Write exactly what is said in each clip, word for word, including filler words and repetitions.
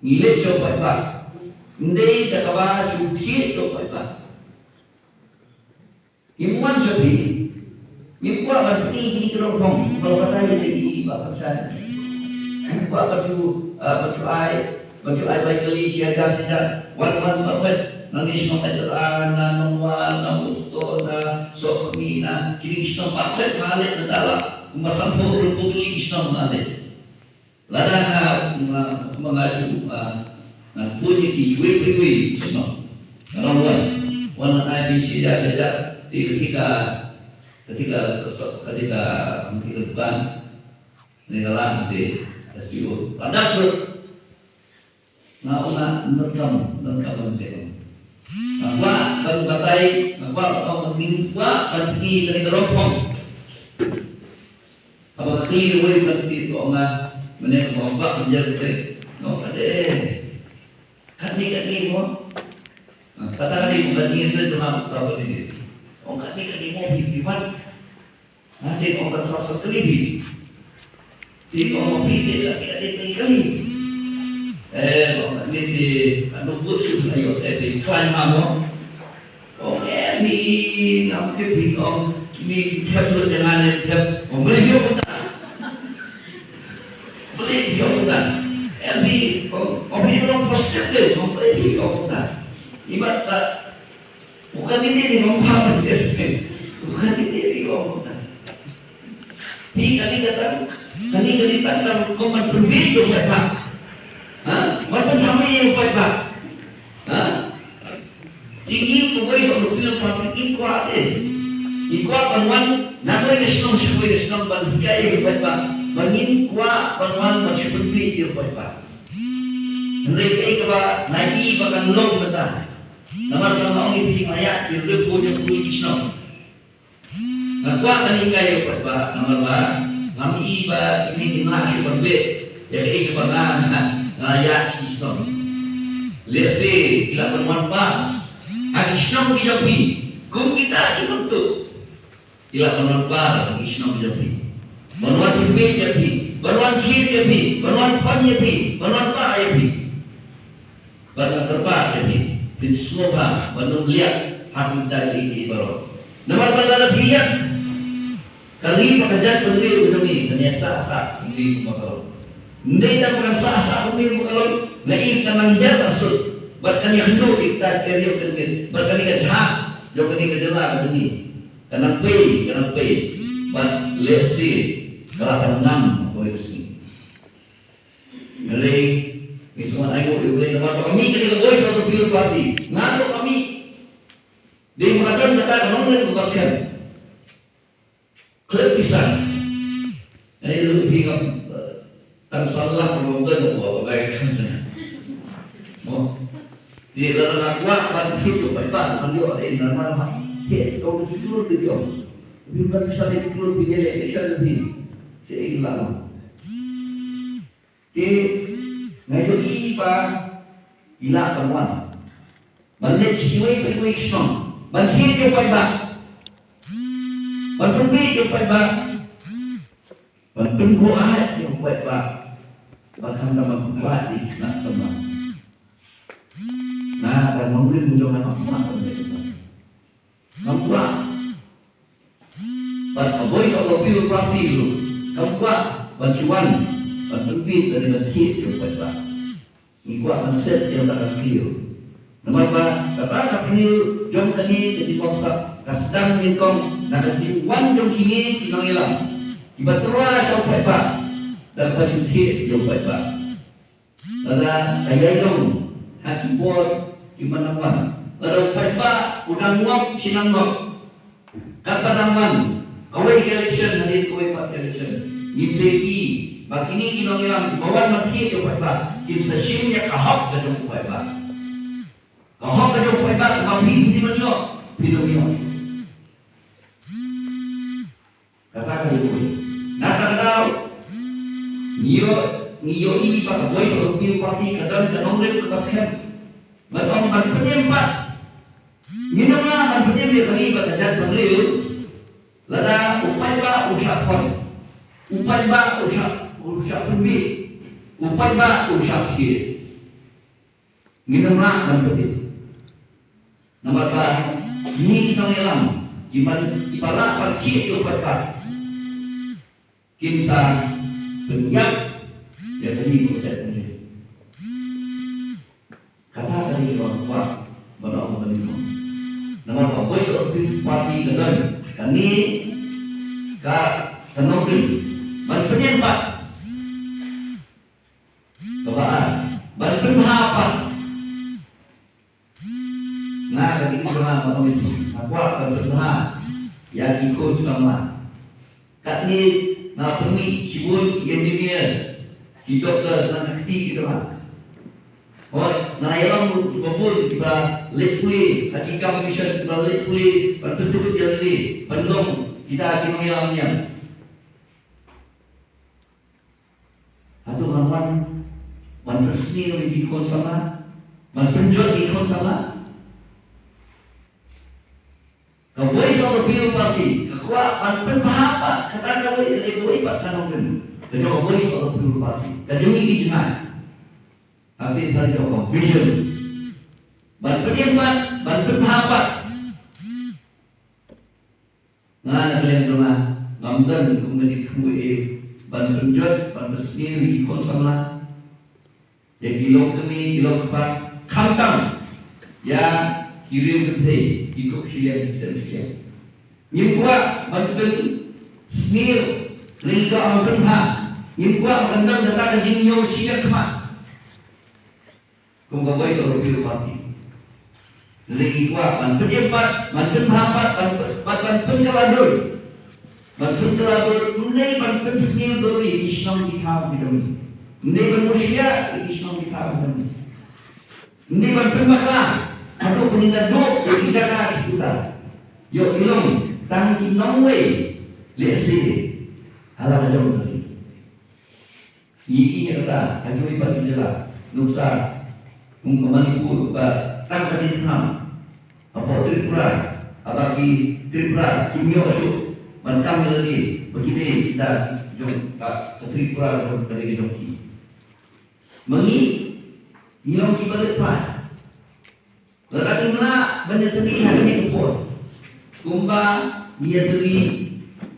Ngi leit sha u paidbah. Ym dei da kaba shu thied ïa u paidbah. Ngim wan sha phi. Ngim kwah ban pyni kine ki rong phong. Ba batai ïa i ba pynshai. Ngim kwah ban shu, ah, ban shu ai, ban shu ai bai kali shi hajar shi hajar. Wan wan ba phet. Nangne shnong Aidera, na Nongwal, na Mawkyrwat, na Sohkhmi, na kine ki shnong ba phet nga leit na Dara. Kumba sanphew hynriewphew tylli ki shnong nga leit. Lada nga, nga, nga, nga shu, nga, nga phone ïa ki iwei pa iwei, sngewbha. Nga ong wan, wan ngan ai phi shi hajar, shi hajar, te ka thik ka, ka thik ka, ka thik ka, ka thik ka dukan. Ni ka lah te, S D O. Lada shu, nga ong nga, ngan kam, ngan kam ngan te. Nga kwah ban batai, nga kwah ban ong, nga kwah ban pyni ïa kane ka rong phong. Haba ka kylli kawei ka kti ka ong nga, mynne ka ong ba ka jia ka trei. Nga ong ka dei. Katne katne mo. Kata ka dei mo katne katne mo. Ong katne katne mo phi phi wan. Nga te ong ka sa sa kylli phi. Te ka ong phi te katne katne phi kylli. Eh, ong katne te ka nong but shu ayo te phi klan ma mo. Ong em hi ngam tip hi ong, kine ki thep lut ïa nga ne thep. Ong balei phi ong kumta? Balei phi ong kumta? Em hi ong, ong phi long positive te, ong balei phi ong kumta? Imat ta, u candidate ni ong ha positive te. U candidate ni ong kumta. Phi kane ka tang, kane ka tang tang kum ban pynbieit ïa u paidbah. Ha? Ban pynthame ïa u paidbah. Ha? Te ngi kawei sha u Lucky Party ngi kwah te. Ngi kwah ban wan na kawei ka shnong sha kawei ka shnong ban hikai ïa u paidbah. Ba ngin kwah ban wan ban shu pynbieit ïa u paidbah. Hynrei kaei kaba nga i ba kan long mynta. Namar ba nga ong ïa phi nga ïaid ki hynriewphew hynñiewphew ki shnong. Nga kwah ban hikai ïa u paidbah, namar ba ngam i ba kine kin lah shuh ban beh ïa kaei kaba nga, nga ïaid shisha. Lehse ki lah ban wan pat ha ki shnong ki jong phi, kum kita ki nongtuh. Ki lah ban wan pat ha ki shnong ki jong phi, ban wan pynbeit ïa phi, ban wan thied ïa phi, ban wan pan ïa phi, ban wan pah ïa phi. Bad nga kyrpad ïa phi, phin sngewbha ban ym liak ha kumta ki, ki baroh. Namar ba lada phi liak, ka ri bad ka jaitbynriew jong ngi kan ïasah sah kumne kumba ka long. Ym dei tang ba kan sah sah kumne kumba ka long, nga i kan nang ïa ka sut bad kan ïakynduh ïa kita ki riewkyndiat bad kane ka jhah jong kane ka jylla ka jong ngi. Kan nang pei, kan nang pei bad lehse ka la kan ngam ha kawei ka sngi. Hynrei ngi sngewbha ainguh ïa U Blei namar ba ka mih kane ka Voice of the People Party. Nga ruh ka mih. Dei ba ka don kata ka nongrim kaba skhem. Khlem pisa. Ai ruh phi ngam, eh, tang salah ka nongrim kaba bai kan. Mo. Dei lada nga kwah ban shu ban ban ïoh dei namar ha. He, kong ki klur ki ong. Phi ban pisa dei klur phi dei dei pisa dei phi. Dei la. Te nga ïohi ba i lah ban wan ban leit sha kiwei pa kiwei ki shnong ban thied ïa u paidbah, ban pynbeit ïa u paidbah, ban pynbuaid ïa u paidbah. Ba khamtam ban pynbuaid ïa u paidbah. Na ka nongrim jong nga, ngam kwah. Bad ka Voice of the People Party ruh kam kwah ban shu wan ban pynbeit lane ban thied ïa u paidbah. Ngi kwah ban set ïa kata ka kliew. Namar ba kata ka kliew jong kane ka jingkongsap ka sdang nyngkong na ka jingwan jong kine ki nongïalam kiba tyrwa sha u paidbah da kaba shu thied ïa u paidbah. Lada ka ïai long ha ki por kiba nang wan, lada u paidbah u dang ngop shi nang ngop, katba dang wan kawei ka election hadien kawei pat ka election, ngin sa ïohi ba kine ki nongïalam kiba wan ban thied ïa u paidbah kin sa shim ïa ka hok ka jong u paidbah. Ka hok ka jong u paidbah kaba phi phi dei ban ïoh, phi dei ban ïoh. Kata ka dei kawei. Na kata ka daw, ngi ïoh, ngi ïohi ba ka Voice of the People Party ka don ka nongrim kaba skhem. Ban ong ban pynim pat. Ngin ym lah ban pynim ïa ka ri bad ka jaitbynriew lada u paidbah u shah poi, u paidbah u shah, u shah pynbeit, u paidbah u shah thied. Ngin ym lah ban pynïaid. Namar ba ngi ki nongïalam, ki man, ki ba lah ban khih ïa u paidbah, kin sa pynïap ïa kane ka jaitbynriew. Kata ka dei kaba kwah ban ong ha kane ka por. Namar ba Voice of the People Party ka don kane ka, ka nongrim ban pynïaid pat. Kaba ar, ban pynbha pat. Nga ka dei kaba nga, nga kwah ban pynbha ïa ki khun samla. Katne nga pynmih shibun ki engineers, ki doctors na ka kti ki dong. Hooid, nga ïalam ruh kiba bun kiba leit pule ha ki kam mission, kiba leit pule ban pynthut ïa lade ban long kita ki nongïalam niam. Hato ngan wan ban pynsniew ïa ki khun samla, ban pynjot ïa ki khun samla? Ka Voice of the People Party ka kwah ban pynbha pat kata kawei, kawei pat ka nongrim. Ka jong ka Voice of the People Party, ka jong ngi ki jngai. Hangtei tang jong ka vision ban pynïaid pat, ban pynbha pat. Nga na ka liang jong nga, ngam don kum ka jingthmu ei ban pynjot, ban pynsniew ïa ki khun samla, ïa ki longkmie, ki longkpa, khamtam ïa ki riew kynthei, ki kup shiliang, ki sem shiliang. Ngim kwah ban pynsniew, ngim kwah ban pynbha, ngim kwah ban don kata ka jingñiew shiliang khmat. Kum ka Voice of the People Party, ngi kwah ban pynïaid pat, ban pynbha pat, ban, ban, ban pynkylla dur, ban pynkylla dur, ym dei ban pynsniew dur ïa ki shnong ki thaw ki jong ngi. Ym dei ban mushlia ïa ki shnong ki thaw ki jong ngi. Ym dei ban pynbakla haduh ba ngin da duh ïa ki jaka ki puta. Ïoh ki long tang ki nongwei lehse ha la ka jong ka ri. Ngi ïohi ïa kata ha kiwei pat ki jylla, nuksa kum ka Manipur ba tang ka jingthngan. Hapoh Tripura, haba ki Tripura kim ïoh shuh ban kam ïa lade ba ki dei kita ki jong ka, ka Tripura ka jong, ka dei ka jong ki. Ma ngi, ngi long kiba leit phai. Lada ngim lah ban ïatylli ha kane ka por kumba ngi ïatylli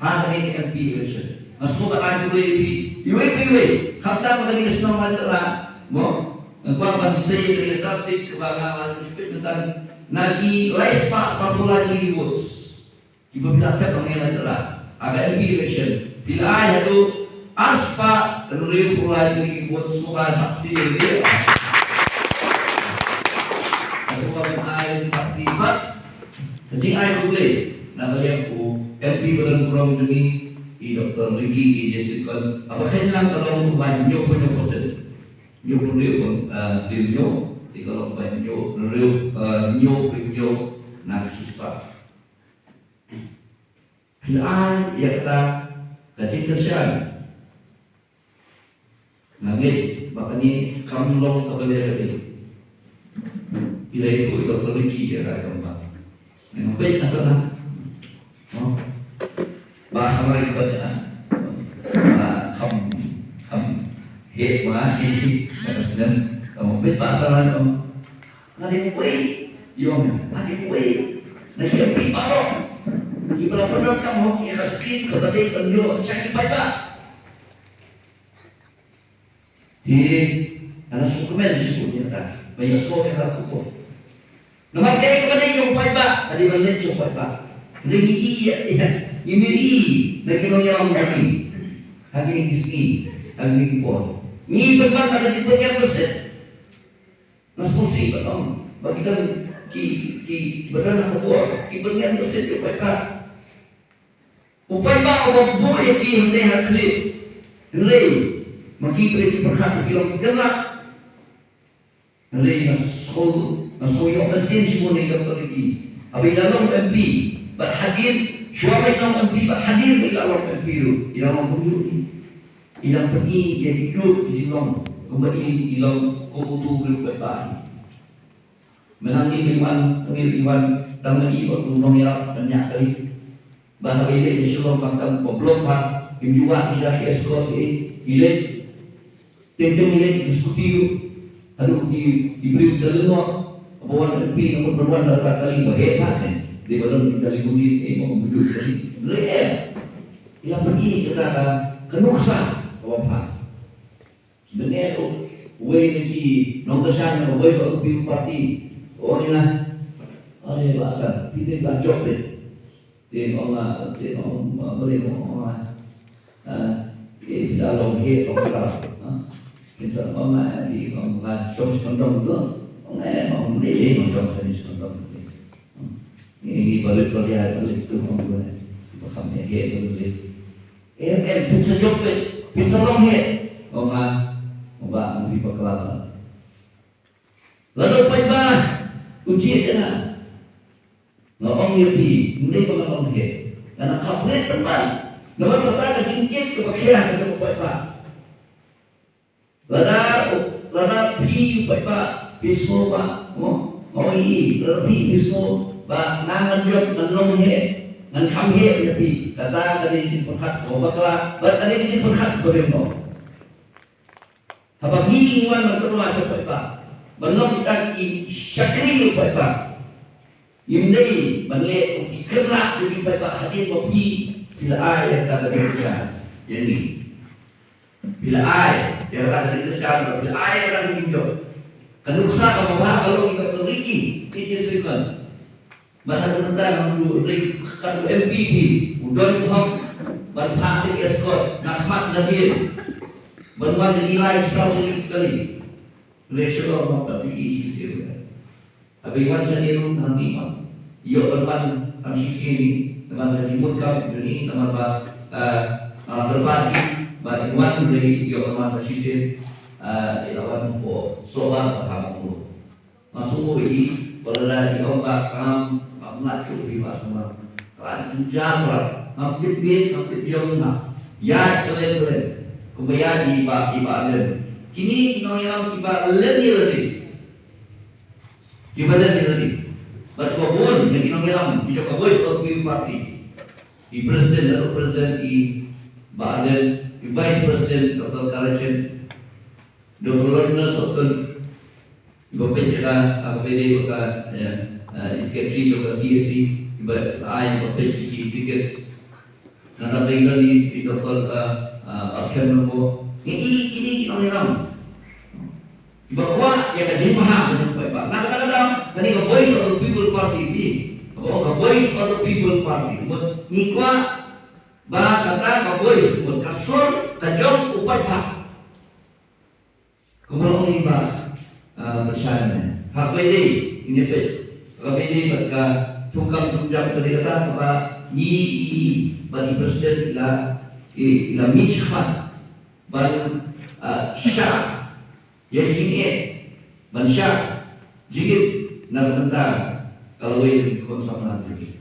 ha kane ka M P election, nga sngewbha ban ai khublei ïa phi iwei pa iwei, khamtam ha kane ka shnong Laitkyrpad, mo. Nga kwah ban sei ïa kane ka stage kaba nga la ïoh shuh mynta, na ki lai spah sawphew lai tylli ki votes kiba phi la thep hangne Laitkyrpad ha ka M P election, phi la ai haduh ar spah hynriewphew lai tylli ki vote. Sngewbha ban ai khublei. Sngewbha ban ai khublei bad ka jingai khublei na ka liang u M P ba don burom jong ngi, i Doctor Ricky A J Syngkon, haba kheiñ lang ka long kumba hynñiewphew hynñiew percent. Hynñiewphew hynriew, eh, hynriew, te ka long kumba hynñiewphew hynriew, eh, hynñiewphew hynñiew na ka shispah. Phi la ai ïa kata ka jingkyrshan. Nga ngeit ba kane kam long kaba leh kaba ïeit. Phi la ïathuh ïa ka authority ïa ka kam ba. Nga peit asal ha. Oh. Ba sama ïa ka, ah. Ba kam, kam heh ba. Ka snem. Nga peit ba asal ha. Nga dei uwei, ïong, nga dei uwei na ki M P baroh kiba la pyndonkam hok ïa ka skim kaba dei ban ïoh sha ki paidbah. Te nga la sngewkmen shibun ïa kata ba ïa sngewbha ïa ka khubor. Namar kaei kaba dei ïa u paidbah ka dei ban leit sha u paidbah. Ngi ïohi ïa, ïa, ngi ïohi na ki nongïalam jong ngi ha kine ki sngi, ha kine ki por. Ngi pynban ha ka jingpynïap pynsit. Nga sngewsih ban ong ba ki don ki, ki, kiba don ha ka bor ki pynïap pynsit ïa u paidbah. U paidbah uba buh ïa ki hynrei ha khlieh. Hynrei ma ki pyrkhat ki long ki kynrad. Hynrei nga sngew, nga sngew ïoh mynsiem shibun ïa i Doctor Ricky. Haba i la long M P bad hadien, shuwa ba i long M P bad hadien ba i la long M P ruh i la long kumjuh hi. I dang pyni ïa ki kyrduh ki jinglong kumba i, i long kum utu u briew paidbah. Mynta ngi wan, ngi wan tang ngi wan kum nongïarap ban ñiah kali. Ba haba i leit sha Shillong ba tang ba block ba kim ju wad ki da ki escort, i leit. Teng teng i leit ki scooty ruh. Haduh ki, ki briew ki la lyngngoh, ba wan ka MP, namar ban wan da ka kali ba heh bha ne. Dei ba don ki kali limousine, eh, mo, ka bujuk kali. Leh em. Ïa phi kata ka, ka nuksa kaba bha. Mynne ruh, uwei na ki nongkyrshan na ka Voice of the People Party u ong ïa nga, "Are Bah Hasan, phi dei ba jop beit." Te ong nga, te ong nga, balei ong nga, ah, eh, phi la long heh long khlaw, ah. Phin sa ong nga, phi ong nga shong shi kondom to. Ong nga, ong nga, ong shong shi kondom. Ngi, ngi barit barit, barit tu ong nga, ba kham heh heh tu. Em, em, phin sa jop beit, phin sa long heh. Ong nga, ong Bah, ong phi bakla. Lada u paidbah u jied ïa nga, nga ong ïa phi, ym dei ba nga long heh. Nga nang kham rit pynban. Namar kata ka jingkit kaba khia ka jong u paidbah. Lada, lada phi u paidbah phi sngew ba, mo, nga ong ïa phi, lada phi phi sngew ba nga ngan jop, ngan long heh, ngan kham heh ïa phi. Kata ka dei ka jingpyrkhat kaba bakla, bad ka dei ka jingpyrkhat kaba rim noh. Haba ngi ngi wan ban kynmaw sha u paidbah, ban long kita ki shakri u paidbah, ym dei ban leh kum ki kynrad jong u paidbah hadien ba phi, phi la ai ïa kata ka jingkyrshan ïa ngi. Phi la ai ïa kata ka jingkyrshan, phi la ai ïa kata ka jingjop. Ka nuksa kaba bha ka long ïa ka Ricky, Ricky Sriman. Bad ha ka bynta ngan u dei kat u M P phi, u don u hok ban phah ïa ki escort na khmat na dien ban wan ïa ki lai saw ïa ki kali. Re shalom ma pat ïa ki shisien. Haba ïa wan shane ruh nang ïa wan ïoh ban wan tang shisien, namar ka jingmut kam jong ngi, namar ba, ah, ah, kyrpad ïa ki ba ïa wan re ïoh ban wan tang shisien, ah, ïa wan hapoh Sohbar bad ha Mawlai. Nga sngew ïa i, ba lada i ong ba ngam, ngam ngat shuh ïa i Bah Samla. Ka jynjar ba ngam tip miet, ngam tip ïong, ngam ïaid kylleiñ kylleiñ. Kumba ïaid i Bah, i Bah Ardent. Kine ki nongïalam kiba len ïa lade. Kiba len ïa lade. Bad kiba bun na ki nongïalam ki jong ka Voice of the People Party. I President, National President, i Bah Ardent, i Vice President, Doctor Karachen, Doctor Lorna Soton, iba peit ïa ka, ah, ka peit ïa ka, eh, eh, i secretary jong ka C A C, iba ai, iba peit ïa ki ticket. Nangta dei ka i, i Doctor, ah, ah, Baskem Nongbo. Ngi i, i, i, i nongïalam. Iba kwah ïa ka jingbha ka jong u paidbah. Na kata ka daw, kane ka Voice of the People Party, i, ka Voice of the People Party. Ngi kwah ba kata ka voice, ka sur ka jong u paidbah. Kumba ong i Bah, ah, Bah Shan ne. Ha kaba ïadei, ngin ïa peit. Ha kaba ïadei bad ka thungkam thungjam ka dei kata kaba ngi, i, i, bad i President i la, i, i la mih shakhmat ban, ah, shah ïa ka jingeh ban shah jingit na ka bynta ka lawei ka khun samla jong ngi.